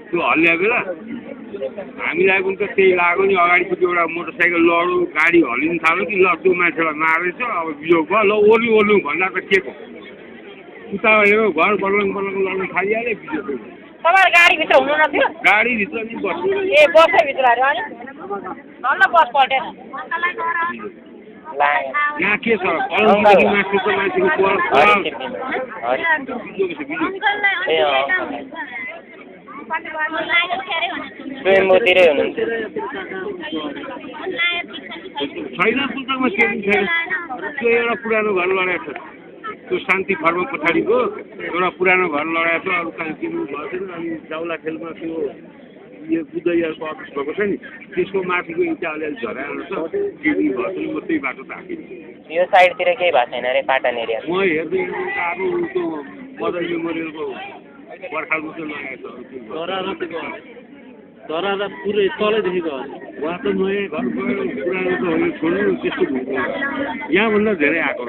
त्यो हल्ल्या बेला हामीलाई पनि त त्यही लाग्यो नि अगाडिपट्टि एउटा मोटरसाइकल लड्यो गाडी हल्लिन थाल्यो कि ल त्यो मान्छेलाई मारेछ अब बिजोग भयो ल ओर्नु भन्दा त के को उता हेऱ्यो घर बल्लङ लड्न थालिहाल्यो बिजोग तपाईहरु गाडीभित्र हुनुहुन्थ्यो गाडीभित्र नि बस्नु ए बसैभित्र अरे अनि हल्ल बस पल्टेन यहाँ के छ कलमदेखि माथि त मान्छेको स्वयम्भूतिरै हुनुहुन्छ छैन पुस्तकमा के पनि छैन त्यो एउटा पुरानो घर लडेको छ त्यो शान्ति फर्म पछाडिको एउटा पुरानो घर लडेको छ अरू कहाँ किन्नु भएको छैन अनि जाउला खेलमा त्यो यो बुद्धयरको अफिस भएको छ नि त्यसको माथिको इँटा अलिअलि झराएर छ केही भएको छैन म त्यही बाटो ताकिन्छ यो साइडतिर केही भएको छैन अरे पाटन एरिया म हेर्दै अब त्यो मदर मेमोरियलको बर्खालको चाहिँ लगाएको छ धरारा पुरै तलैदेखिको उहाँ त नयाँ घर गयो पुरानो त होइन छोड्नु त्यस्तो भएको यहाँभन्दा धेरै आएको